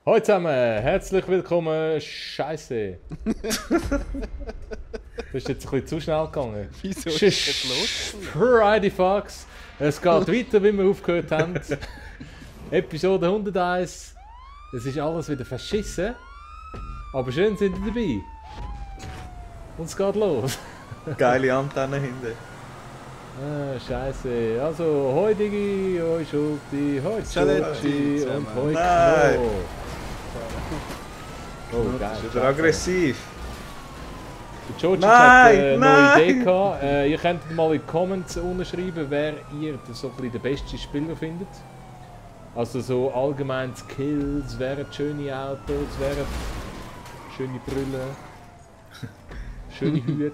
Hallo zusammen, herzlich willkommen. Scheiße. Das ist jetzt ein bisschen zu schnell gegangen. Wieso ist das los? Friday Fox. Es geht weiter, wie wir aufgehört haben. Episode 101. Es ist alles wieder verschissen. Aber schön sind ihr dabei. Und es geht los. Geile Antenne hinten. Ah, Scheiße. Also, hoi Digi, hoi Schulti, hoi Giorgi und hoi Nein. Kno. Oh, Das geil. ist wieder aggressiv. Der George Nein, hat eine neue nein. Idee gehabt. Ihr könnt mal in die Comments schreiben, wer ihr so ein bisschen den besten Spieler findet. Also so allgemein Skills, wären schöne Autos, wären schöne Brüllen, schöne Hüte.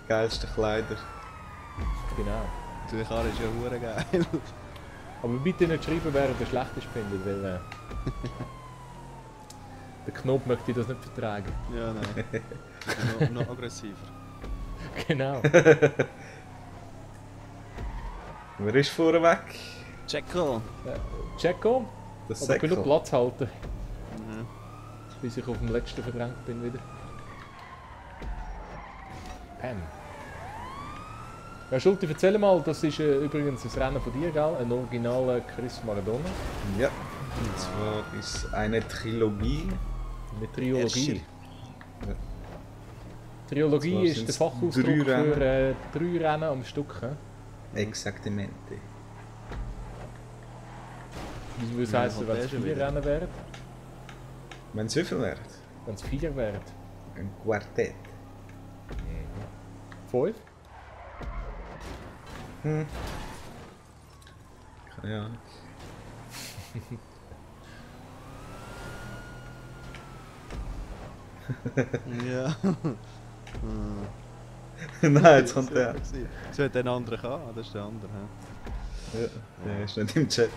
Geilste Kleider. Genau. Die Karre ist ja hure geil. Aber bitte nicht schreiben, wer ihr den schlechtesten findet, weil der Knopf möchte das nicht vertragen. Ja, nein. Noch aggressiver. Genau. Wer ist vorne weg? Jacko. Checo, Das aber genug Säckel. Platz halten, Mhm. bis ich auf dem letzten verdrängt bin wieder. Pam. Ja, Schulte, erzähl mal, das ist übrigens ein Rennen von dir, gell? Ein originaler Chris Maradona. Ja. Und zwar ist eine Trilogie. Eine Triologie. Ja. Triologie Zwar ist der sind's Fachausdruck 3 für Rennen. 3 Rennen am Stück. Exaktamente. Wie würde es Ja, heißen, wenn es der schon 4 wieder. Rennen wären? Wenn es wie viel wird? Wenn es 4 wären? Ein Quartett. 5? Keine Ahnung. Ja. Nein, jetzt kommt der. Es wird den anderen haben, das ist der andere. Ja, der ist nicht im Chat.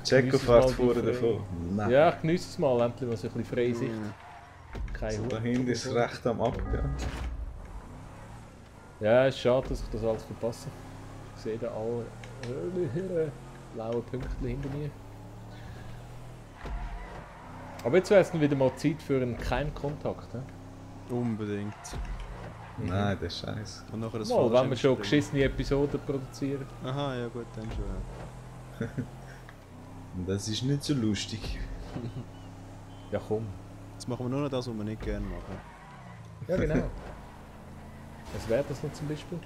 Jacko Genieß es fährt mal, vorne du davon. Nein. Ja, ich genieße es mal, endlich mal so ein bisschen freie Sicht. Keine So, Hut. da hinten ist es recht am Abgehen. Ja, es ist schade, dass ich das alles verpasse. Ich sehe da alle blaue Pünktchen hinter mir. Aber jetzt wäre es dann wieder mal Zeit für einen Keimkontakt. He? Unbedingt. Nein, das ist scheiße. Und nachher das Mal, wenn wir schon Fallschirmspringen. geschissene Episoden produzieren. Aha, ja gut, dann schon. Und das ist nicht so lustig. Ja, komm. Jetzt machen wir nur noch das, was wir nicht gerne machen. Ja, genau. Was wäre das noch zum Beispiel?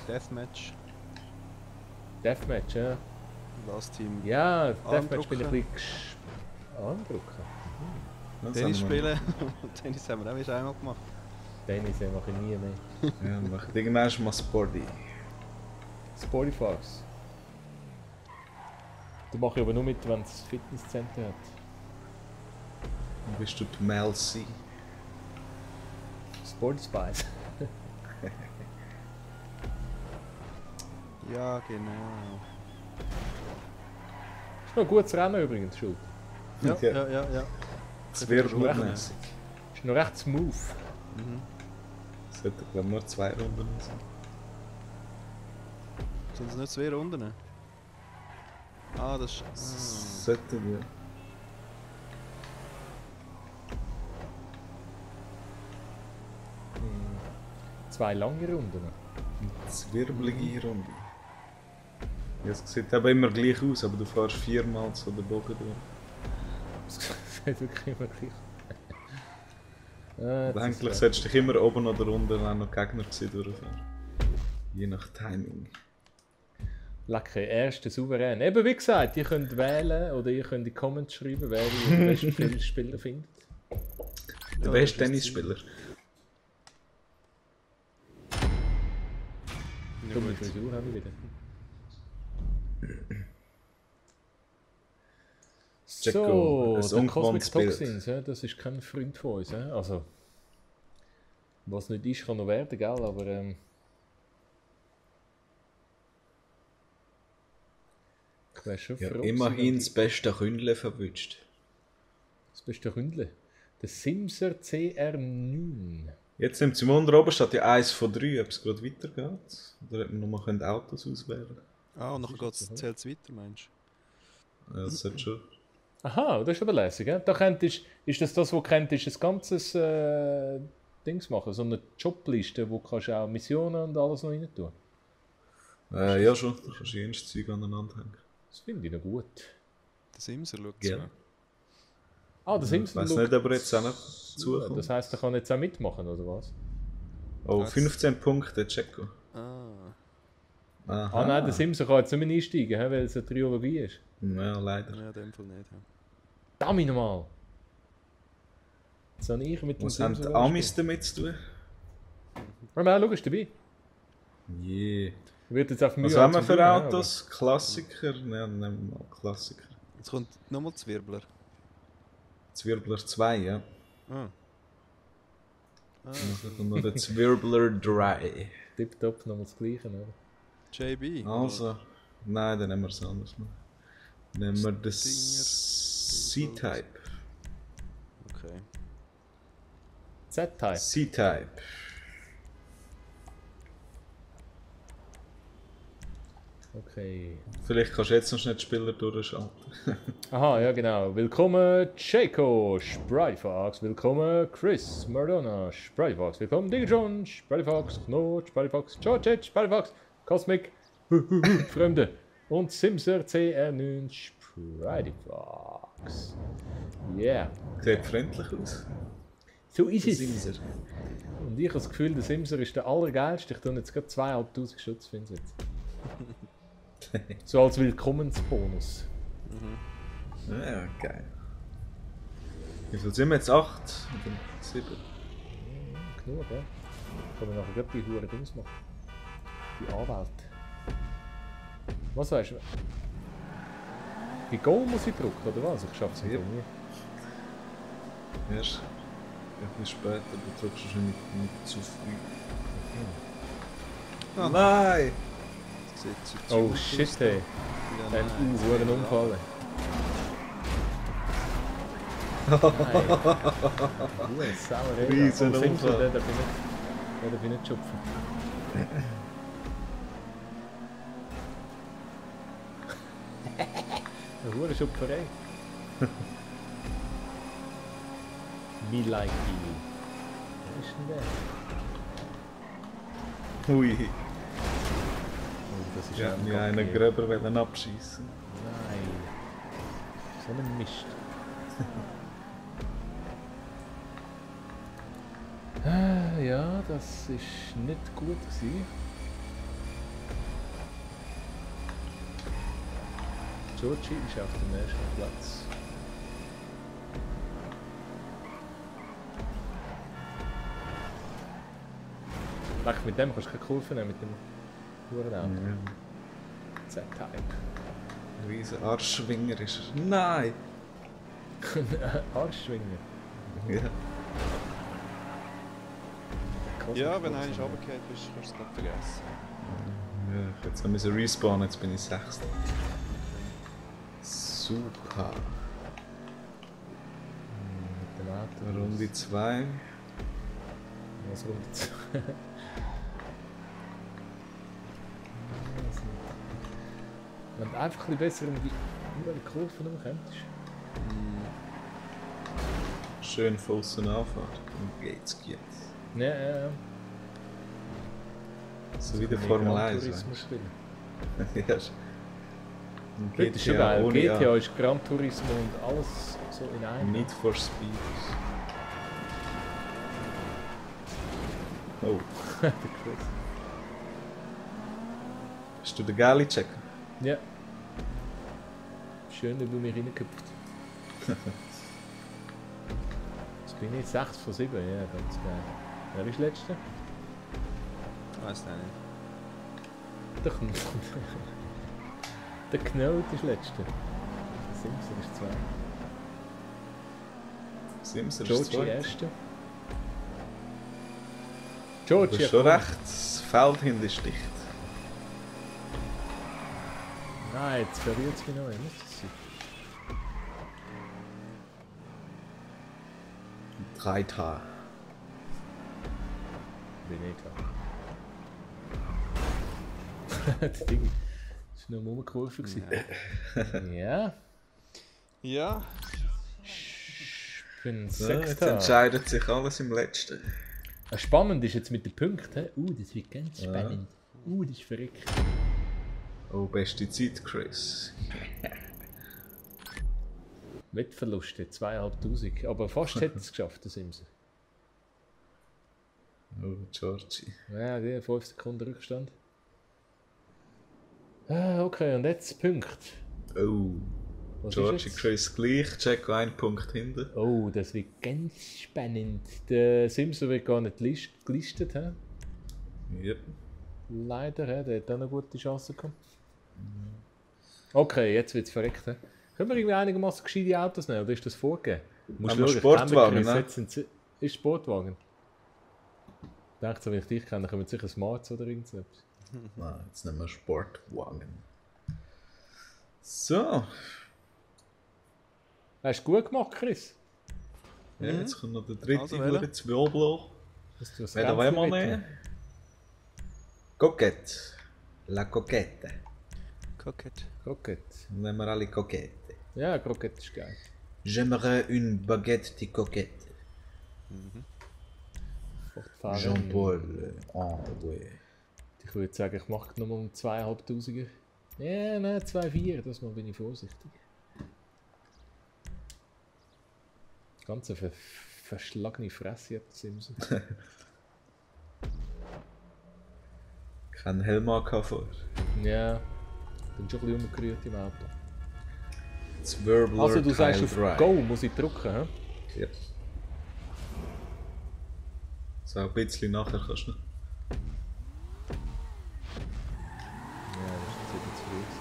Deathmatch. Deathmatch, ja. Last Team. Ja, Deathmatch bin ich ein Armdrücken. bisschen Armdrücken. Das Tennis haben wir spielen. Tennis haben wir auch schon einmal gemacht. Tennis mache ich nie mehr. noch. Ja, macht irgendwann mal Sporty. Spotify. Da mache ich aber nur mit, wenn es Fitnesscenter hat. Dann bist du die Mel C. Sporty Spice. Ja, genau. Ist noch ein gutes Rennen übrigens, Schuld. Ja, Ja. ja, ja, ja. Es wird schon recht. blutmässig. Ist noch recht smooth. Mhm. Es sollten glaube nur 2 Runden sein. Sind es nicht 2 Runden? Ah, das ist... Sollten wir. Hm. 2 lange Runden. Eine zwirbelige Runde. Ja, es sieht aber immer gleich aus, aber du fährst 4-mal so den Bogen durch. Das sieht wirklich immer gleich. Ah, Aber jetzt eigentlich ist solltest du dich immer oben oder unten auch noch Gegner sehen durchfahren. Je nach Timing. lecker, erster souverän. Eben wie gesagt, ihr könnt wählen oder ihr könnt in die Comments schreiben, wer ihr den besten Filmspieler findet. Der beste Tennisspieler. Ja, Dumme gut. Frisur habe ich wieder. Jacko, So, ein der Cosmic ungewohntes Bild. Toxins, ja, das ist kein Freund von uns. Ja? Also, was nicht ist, kann noch werden, gell? Aber ich wäre schon Ja, froh. immerhin das gewesen, beste Kündle verwünscht. das beste Hündle. Der Simser CR9. Jetzt nimmt sie unten oben steht ja 1 von 3, ob es gerade weitergeht. Oder ob wir nochmal Autos auswählen Ah, und nachher zählt es weiter, meinst das sollte schon. Aha, das ist aber lässig. Ja? Da ist das, was du könntest, ein ganzes Dings machen, so eine Jobliste, wo kannst du auch Missionen und alles noch rein tun. Ja, schon. Da kannst du jenes Zeug aneinander hängen. Das finde ich noch gut. Der Simser schaut Ja. zu. Ah, das Ich weiß nicht, ob er jetzt auch noch zukommt. Das heisst, er kann jetzt auch mitmachen, oder was? Oh, 15 Punkte, Checo. Ah, Aha. Ah nein, der Simser kann jetzt nicht mehr einsteigen, hä, weil es eine Trilogie ist. Ja, leider. ja, in dem Fall nicht. Ja. Damit nochmal! Jetzt habe ich mit dem Was haben Simser die Amis damit zu tun? Schau, ist dabei. Je. Wird jetzt auf Mühe Was haben wir zum für Tun, ja, Autos? Klassiker? Nein, nehmen wir mal Klassiker. Jetzt kommt nochmal Zwirbler. Zwirbler 2, ja. Ah. Dann kommt noch der Zwirbler 3. aber tipptopp, nochmal das Gleiche, oder? JB. Also, nein, dann nehmen wir es anders noch. Nehmen wir den Stinger. C-Type. Okay. Z-Type. C-Type. Okay. Vielleicht kannst du jetzt noch schnell die Spieler durchschalten. Aha, ja genau. Willkommen Checo, Spritefox. Willkommen Chris, Maradona, Spritefox. Willkommen Digger John, Spritefox, Knot, Spritefox, George, Spritefox, Cosmic, Fremde und Simser CR9, Spritefox. Yeah. Sieht freundlich aus. So ist es. Simser. Und ich habe das Gefühl, der Simser ist der allergeilste. Ich tue jetzt gerade 2'500 Schutz für ihn jetzt. So als Willkommensbonus. Ja, geil. Wie viel sind wir jetzt? 8? Oder 7? Genug, ja. Kann man nachher gerade die Hure Dings machen. Die Anwalt. Was sagst du? Die Goal muss ich drücken, oder was? Ich schaff's nicht. Ja. Nie. Erst ein bisschen später, du drückst schon nicht zu früh. Oh nein! Sieht zu Oh gut shit, aus hey. da. Ja, Ein nein, Uhren Unfall. Nein. Sauerei. Riesen Oh, Simser, Unfall. den darf ich nicht schupfen. Eine Hure Schupferei. Me like you. Wer ist denn der? Hui, Oh, das ist ich hätte ein mir einen Kapier. Gröber abschießen. Nein. So ein Mist. Ja, das ist nicht gut gewesen. Georgie ist auf dem ersten Platz. Leck, mit dem kannst du keine Kurve nehmen, mit dem Hurenauto. Z-Type. Riesen Arschschwinger ist er. Nein! Arschschwingen. Ja. Ja, wenn einer runtergefallen bist, kannst du es nicht vergessen. Ja, jetzt haben wir respawnen, jetzt bin ich 6. Super. Mit dem Auto. Runde 2. Was Runde 2? Wenn du einfach ein bisschen besser um die Kurve noch könntest. Schön von außen Anfahrt. Und geht's. Ja, ja, ja. So wie der Mehr Formel Gran 1. Turismo weißt spielen. du? Ja. Und Das ist schon geil. ohne GTA A. ist Gran Turismo und alles so in einem. Need for Speed. Oh, Der Chris. hast du den Gali checken? Ja. Schön über mich reingekippt. Jetzt bin ich 6 von 7, ja, ganz geil. Wer ist der Letzte? Weiß nicht. Der Knut. Der Knut ist Letzte. Der Simpson ist 2. Simser ist Georgie zweit. Erste. Du Georgie hast schon recht, das Feld hinten ist dicht. Nein, jetzt verliert es mich noch. Muss das sein? 3 Tage. Bin ich da. Das Ding. Das war nur eine Kurve. Nein. Ja. Ja. Ich bin So, jetzt Sechster. entscheidet sich alles im Letzten. Spannend ist jetzt mit den Punkten. Das wird ganz spannend. Das ist verrückt. Oh, beste Zeit, Chris. Wettverluste, 2500. Aber fast hätte es geschafft, der Simson. Oh, Georgie. Ja, die 5 Sekunden Rückstand. Okay, und jetzt Punkt. Oh, Was Georgie, ist jetzt? Chris gleich. Check 1 Punkt hinten. Oh, das wird ganz spannend. Der Simson wird gar nicht gelistet. He? Yep. Leider, der hat auch eine gute Chance gehabt. Okay, jetzt wird es verreckt. He? Können wir irgendwie einigermaßen gescheite Autos nehmen, oder ist das vorgegeben? Haben wir Sportwagen, ich kenne ne? Chris, jetzt ist Sportwagen. Ich dachte, so, wenn ich dich kenne, kommen sicher Smarts oder irgendetwas. Nein, jetzt nehmen wir Sportwagen. So. Hast du gut gemacht, Chris? Ja, jetzt kommt noch der dritte Also, gute welcher? Zwiebelbloch. Dass du das Wer wollen wir nehmen? Coquette. La Coquette. Cocket. Croquette. Nehmen wir alle Coquette. Ja, Croquette ist geil. J'aimerais une baguette de coquette. Fortfahren. Jean-Paul. Ah, ouais. Ich würde sagen, ich mache nochmal um 2500er. Ja, nein, 2,4, das mal bin ich vorsichtig. Ganz eine verschlagene Fresse hat der Simson. Kein Helm vor. Ja, bin schon ein bisschen umgerührt im Auto. Zwirbler Also du sagst Kyle auf Dry. Go, muss ich drücken, hä? Ja. So, ein bisschen nachher kannst du noch. Ja, das ist jetzt eben zu früh gewesen.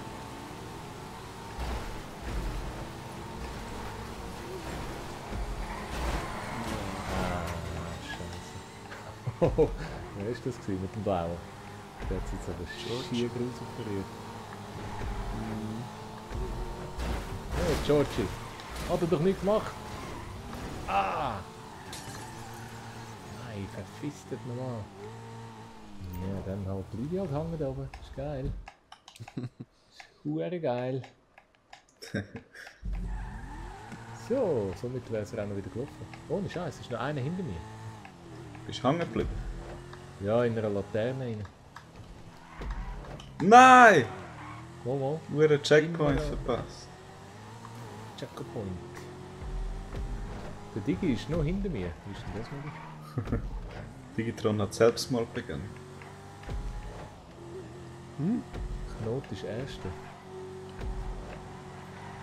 Scheiße. Wer ist das gewesen mit dem Blauen? Der hat jetzt aber schier grusig verrührt. Hey, Georgie! Hat er doch nicht gemacht! Ah! Nein, verfistet nochmal. Ja, dann halt bleibe ich halt hängen da oben. Ist geil. Ist geil. So, somit wäre es Rennen wieder gelaufen. Ohne Scheiß, ist noch einer hinter mir. Bist du hängen geblieben? Ja, in einer Laterne rein. Nein! Mal. Nur einen Checkpoint Immer- verpasst. Checkpoint. Der Digi ist noch hinter mir. Wie ist denn das möglich? Digitron hat Selbstmord begangen. Knot ist erster.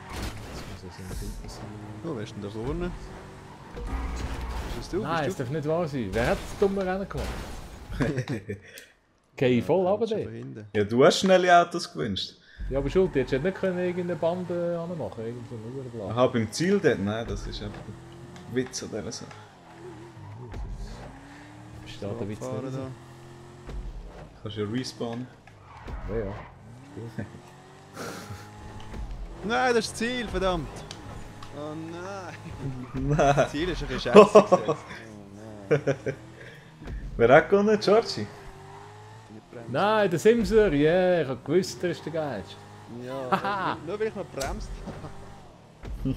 Das muss also nicht hinten sein. Oh, wer ist denn da vorne? Ist das du? Nein, es Bist du? darf nicht wahr sein. Wer hat das dumme Rennen gemacht? Geh ich voll runter Schon dort. von hinten. Ja, du hast schnelle Autos gewünscht. Ja, aber Schuld, jetzt hätte nicht können irgendeine Bande anmachen, irgend so eine Urblan. Aha, beim Ziel dort? Nein, das ist einfach ein Witz an dieser Sache. Versteht der Witz Abfahren nicht so. da. Kannst ja respawnen. Ja, ja. Nein, das ist das Ziel, verdammt! Oh nein! Nein. Das Ziel ist ein bisschen scheiße gesetzt. Oh nein. Wer hat gewonnen? Georgie? Nicht bremsen. Nein, der Simser, yeah, ich hab gewusst, der ist der Geilste. Ja, nur weil ich noch bremst. Der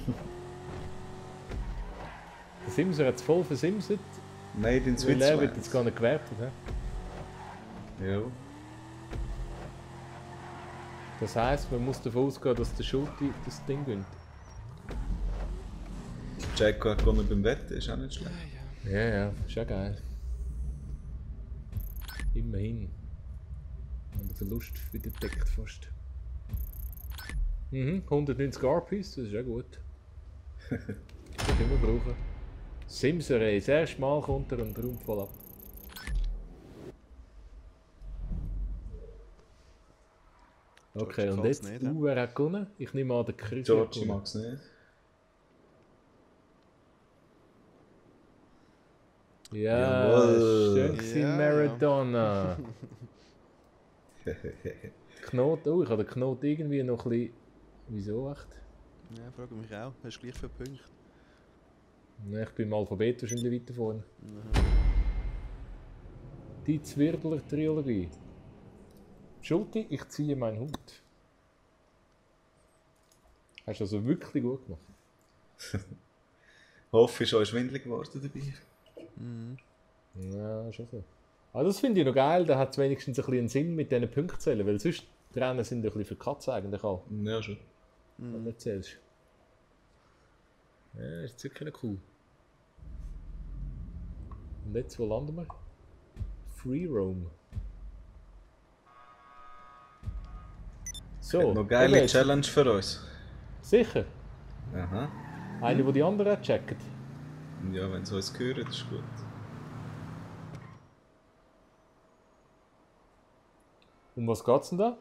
Simser hat es voll versimset, Made in weil er wird jetzt Switzerland. gar nicht gewertet. He? Ja. Das heisst, man muss davon ausgehen, dass der Schulte das Ding gewinnt. Jacko hat gewonnen beim Wetten, ist auch nicht schlecht. Ja, ja, ist ja geil. Immerhin. Und der Verlust wieder deckt fast. 190 RPs, das ist ja gut. Das können wir brauchen. Simser, ey, das erste Mal kommt er und räumt voll ab. Okay, und kann's jetzt, nicht, ja. wer hat gewonnen? Ich nehme an, der Chris hat Georgie gewonnen. mag es nicht. Ja, Jawohl. schön gewesen, Ja, Maradona. Knot, oh, ich habe den Knot irgendwie noch ein bisschen... Wieso echt? Ja, frage mich auch. Hast du gleich viele Punkte? Ne, ich bin im Alphabet wahrscheinlich weiter vorne. Die Hast du also wirklich gut gemacht. Hoffe, ist euch schwindelig geworden dabei. Mhm. Ja, schon so. Aber das finde ich noch geil, da hat es wenigstens ein bisschen einen Sinn mit diesen Punktzählen, weil sonst die Rennen sind ein bisschen für die Katze eigentlich auch, Ja, schon. wenn du nicht zählst. Ja, ist wirklich noch cool. Und jetzt, wo landen wir? Free Roam. So, Noch geile eben, Challenge für uns. sicher. Aha. Eine, die die anderen checken. Ja, wenn sie uns hören, ist gut. Um was geht's denn da?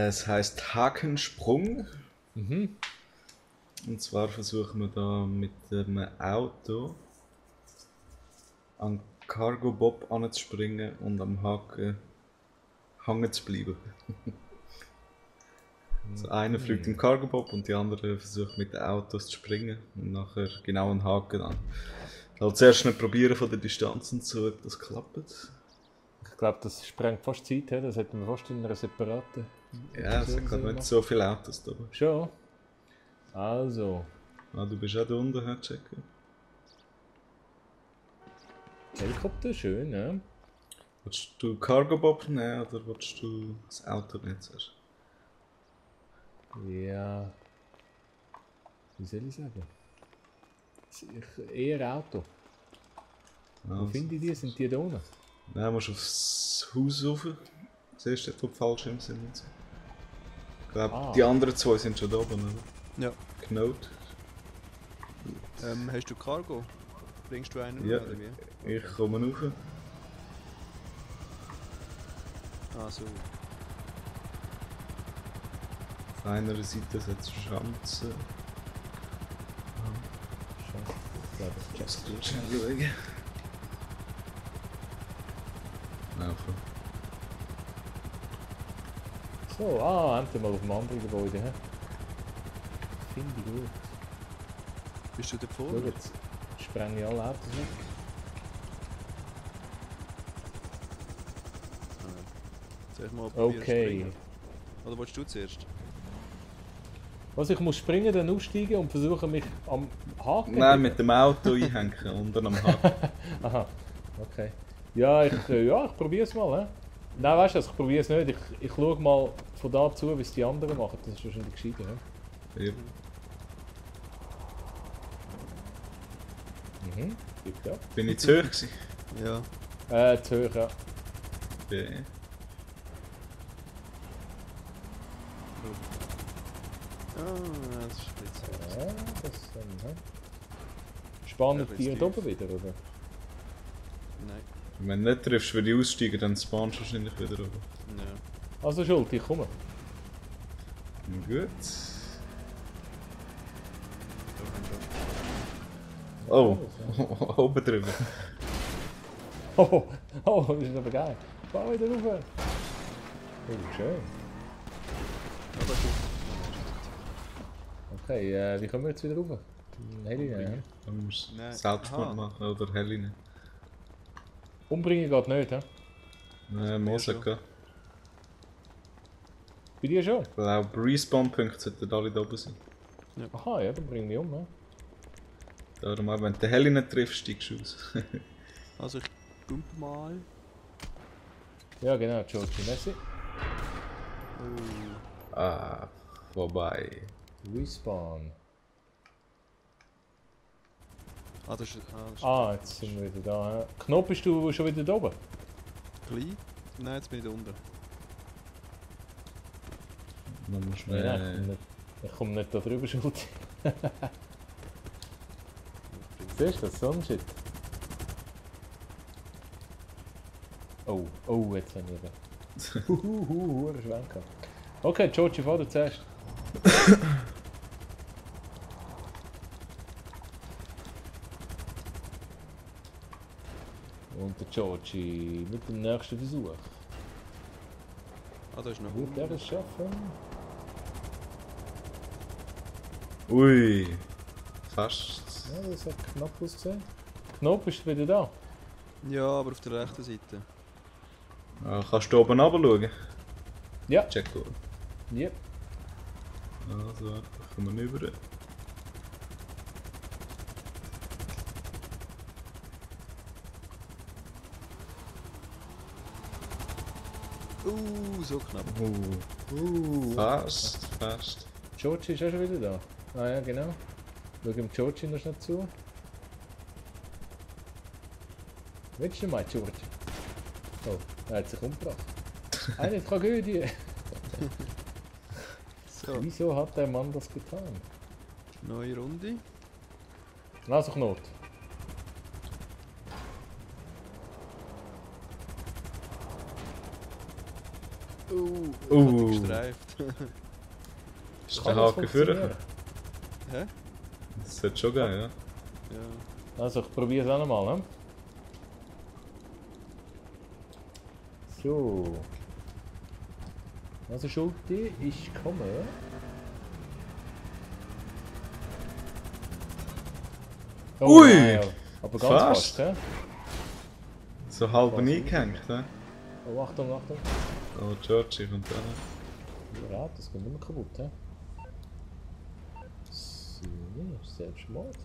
Es heisst Hakensprung. Mhm. Und zwar versuchen wir da mit dem Auto an Cargo Bob anzuspringen und am Haken hängen zu bleiben. Also einer fliegt im Cargo Bob und die andere versucht mit den Autos zu springen und nachher genau einen Haken an. Halt zuerst nicht probieren von der Distanz und so, ob das klappt. Ich glaube, das sprengt fast Zeit, he? Das hätten wir fast in einer separaten. Ja, es hat gerade nicht so viele Autos da. Schon. Also, Ah, du bist auch da unten, Herr Checker. Helikopter, schön, ne? Willst du Cargo Bob nehmen oder willst du das Auto nicht zuerst? Ja. Wie soll ich sagen? Eher Auto. Wo Also, finde ich die? Sind die da unten? Nein, musst aufs Haus rauf. Siehst du, wo die Fallschirme sind und so. Ich glaube, die anderen zwei sind schon da oben, oder? Ja. Knot. Hast du Cargo? Bringst du einen Ja, oder wie? ich komme rauf. Ah, so. Auf einer Seite hat es Schanzen. Scheiße. Ich glaube, ich check's. Lass uns schnell schauen. Laufen. So, endlich mal auf dem anderen Gebäude, he? Finde ich gut. Bist du da Schau, vorne? jetzt sprenge ich alle Autos weg. Soll ich mal probieren zu Okay. springen? Oder willst du zuerst? Was, ich muss springen, dann aussteigen und versuchen mich am Haken zu Nein, heben? mit dem Auto einhängen, unten am Haken. Aha, okay. Ja, ich probiere es mal. He? Nein, weißt du, ich probiere es nicht. Ich schaue mal von da zu, wie es die anderen machen. Das ist wahrscheinlich gescheiter. He? Ja. Mhm, gibt ja. Bin ich zu hoch gewesen? Ja. Zu hoch, ja. Okay. Ah, das ist spitze. Ja, das spannend Ja, Tier tief. da oben wieder, oder? Nein. Wenn du nicht triffst, würde ich aussteigen, dann spawnst du wahrscheinlich wieder oben. Ja. Also Schuld, ich komme. Gut. Da haben wir. Oh, oben drüber. Oh, das ist aber geil. Fahr wieder rauf. Oh, schön. Ja, das ist Okay, wie kommen wir jetzt wieder rauf? Heli, ja. Dann musst du Nein. Selbstmord Aha. machen oder Helene. Umbringen geht nicht, hä? Mosaka. Bei dir schon? Ich glaube, Respawn-Punkte sollten alle da oben sein. Aha, ja, dann bring mich um, ne? Darum auch, wenn du Helene triffst, steigst du aus. Also ich pump mal. Ja, genau, Georgie, merci. Ah, vorbei. Respawn. Das ist Jetzt sind wir wieder da. Hä? Knopf, bist du schon wieder da oben? klein. Nein, jetzt bin ich da unten. Dann musst du Nein, ich komme nicht da drüber, Schuld. Siehst du das? So ein Shit. Oh, jetzt haben wir da. Huhuhu, Schwenker. Okay, Georgie, fahr du zuerst. Und der Georgie mit dem nächsten Versuch. Da ist noch Wird er es schaffen? Ui, fast. Ja, das hat knapp ausgesehen. Knopf, bist du wieder da? Ja, aber auf der rechten Seite. Ah, kannst du oben runter schauen? Ja. Check gut. Yep. Also, warte, ich komme rüber. So knapp. Fast, fast. Georgie ist auch schon wieder da. Ah ja, genau. Schau dem Georgie noch schnell zu. Willst du mal, Georgie? Oh, er hat sich umgebracht. Eine Tragödie. So, Wieso hat der Mann das getan? neue Runde. Nasenknot. Gestreift. Ist Kann der das Haken führen? funktionieren? Hä? Das sollte schon gehen, ja. Ja. Also, ich probiere es auch nochmal, ne? So. Also, Schulte, ich komme. Oh, Ui! nein, aber ganz Fast. fast, hä? So halb Was? eingehängt, ne? Oh, Achtung, Achtung. Oh, Georgie kommt auch noch. Ja, das geht immer kaputt, hä? So, Selbstmord.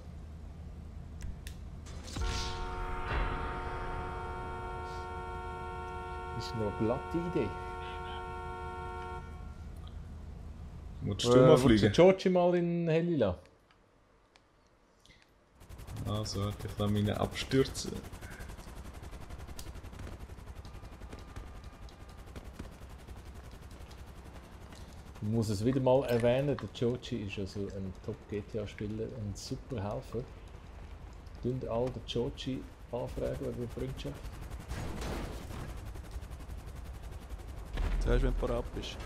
Ist noch eine glatte Idee. Willst du mal Willst du fliegen? Georgie mal in Heli lassen? Also, warte, ich lasse meine abstürzen. Ich muss es wieder mal erwähnen, der Georgie ist also ein Top-GTA-Spieler, ein super Helfer. Könnt all den Georgie anfragen wegen der Freundschaft. Zuerst, wenn du parat bist.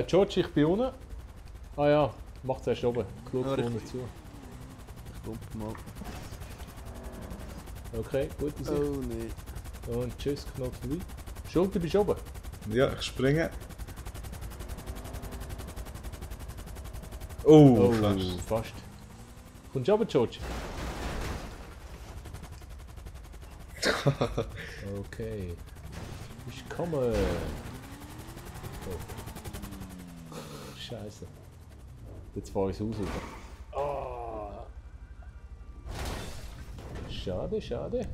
Georgie, ich bin unten. Ah ja, macht zuerst oben. Schau Ja, unten richtig. zu. Ich pumpe mal. Okay, gute Sicht. Oh nein. Und tschüss, Knopf vorbei. Schulter, bist du oben? Ja, ich springe. Oh, fast. fast. Kommst du runter, Georgie? Okay. Ich komme. Oh. Scheiße. Jetzt fahre ich es aus. Ah. Schade, schade.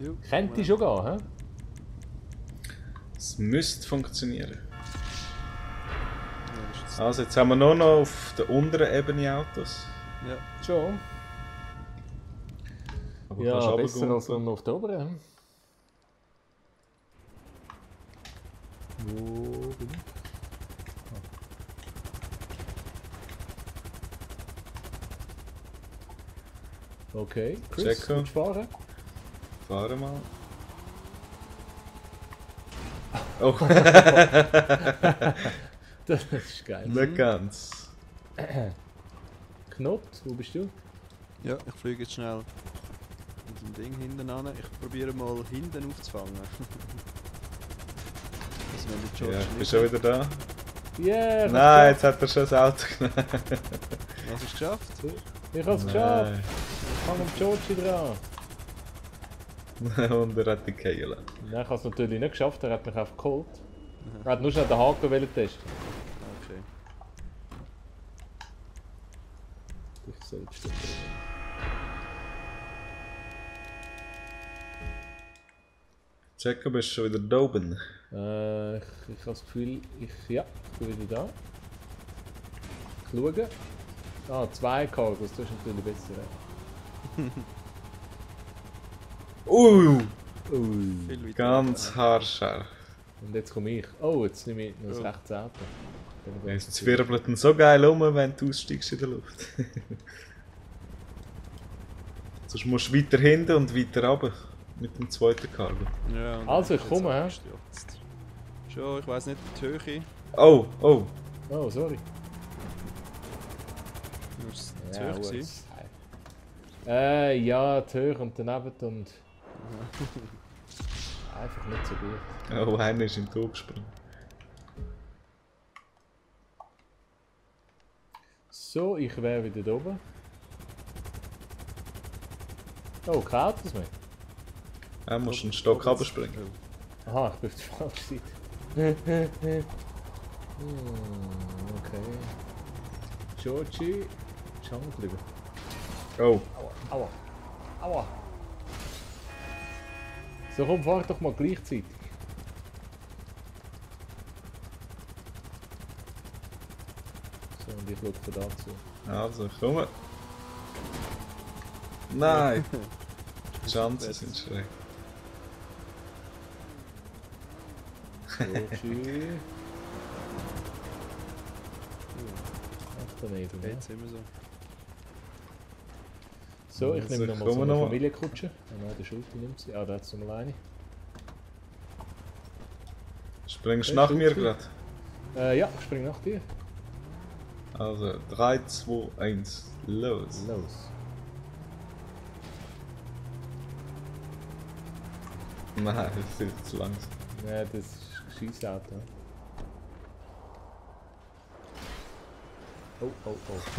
Jo, Könnte ich schon gehen, hä? Es müsste funktionieren. Ja, das ist jetzt- Also, jetzt haben wir nur noch auf der unteren Ebene Autos. ja. Schon. Aber Ja, kannst besser als runtergumpen. auf der oberen. Hm? Wo bin ich? Ah. Okay, Chris, Checker. willst du fahren? Fahren mal. Oh, Das ist geil. nicht ganz. Knopf, wo bist du? Ja, ich fliege jetzt schnell mit dem Ding hinten an. Ich probiere mal hinten aufzufangen. Also wenn der George Ja, ich bin nicht- schon wieder da. Yeah, ich Nein, hab's jetzt hat er schon das Auto genommen. Hast du es geschafft? Ich hab's geschafft. Ich hang am Georgie dran. Nein. Und er hat die Kehle. Nein, ich hab's natürlich nicht geschafft, er hat mich einfach geholt. Er hat nur schnell den Haken testen. Okay. Ich selbst. Checker, bist du schon wieder da oben? Ich habe das Gefühl, ja, ich bin wieder da. Schauen. Ah, 2 Cargos, das ist natürlich besser. Ui, Viel weiter. ganz haarscharf. Und jetzt komme ich. Oh, jetzt nehme ich noch das Oh. rechte Auto. Es wirbelt ihn so geil um, wenn du aussteigst in der Luft. Sonst musst du weiter hinten und weiter runter mit dem zweiten Cargo. Ja, und Also, ich jetzt komme, hä? abgestürzt. Schon, ich weiss nicht die Höhe. Oh, oh. Oh, sorry. Nur das Ja, Höhe gut. gewesen. Ja, die Höhe und daneben und... Einfach nicht so gut. Oh, einer ist in den Tod gesprungen. So, ich wäre wieder da oben. Oh, kein Autos mehr. Er muss einen Stock runterspringen. Aha, ich bin auf der falschen Seite. Okay. Georgie, schau mal drüber. Oh, Aua, aua, aua. So, komm, fahr doch mal gleichzeitig. So, und ich schaue dazu. also ich komme. Nein! Die Chancen sind schräg. Georgie. Ach, daneben, ne? Jetzt immer so. So, ich Also, nehme ich nochmal so komme eine noch mal. Familienkutsche. Ah nein, der Schulte nimmt sie. Ah, da hat es nochmal eine. Springst du nach mir gerade? Ja, ich spring nach dir. Also 3, 2, 1, los! Los. Nein, das ist viel zu langsam. Ja, das ist ein Scheissauto. Oh, oh,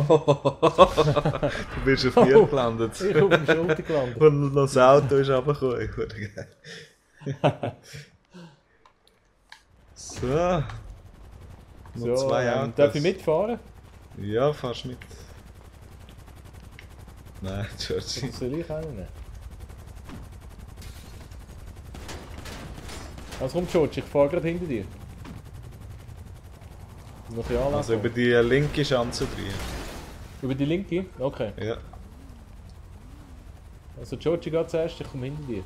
oh. Du bist auf mir gelandet. Ich bin auf dem Schulter gelandet. Und noch das Auto ist runtergekommen. Ich wurde geil. So. Noch So, zwei Autos. darf ich mitfahren? Ja, fahrst mit. Nein, Georgie. Oder soll ich einen? Also komm, George, ich fahre gerade hinter dir. Noch ein Anlauf. Also über die linke Schanze drehen. Über die linke? Okay. Ja. Also George geht zuerst, ich komme hinter dir.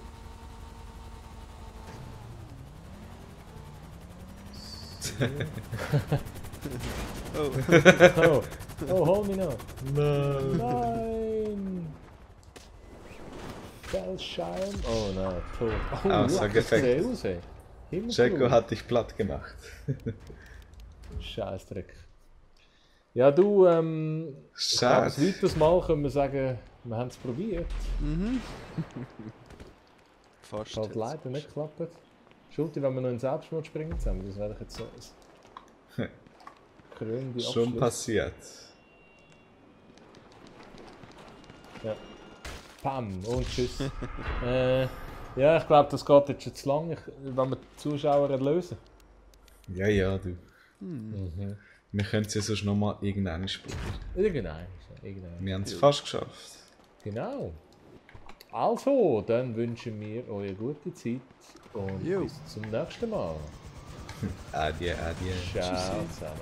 Oh, Oh, oh, hol mich noch. Nein. Nein! Felsschein. Oh nein, tot. Oh, Außer leck, das sieht Gefecht. aus, ey. Checo hat dich platt gemacht. Scheißdreck. Ja, du, Schade. als weiteres Mal können wir sagen, wir haben es probiert. fast. Hat leider nicht geklappt. Schulti, wenn wir noch in Selbstmord springen zusammen, das wäre jetzt so ein krönende Schon Abschluss. passiert. Ja. Pam und tschüss. Ja, ich glaube, das geht jetzt schon zu lang, wenn wir die Zuschauer erlösen. Ja, ja, du. Wir können es ja sonst nochmal irgendwann probieren. Irgendein. Wir haben es fast geschafft. Genau. Also, dann wünschen wir euch eine gute Zeit und Jo. bis zum nächsten Mal. Adieu, adieu. Ciao Tschüssi. zusammen.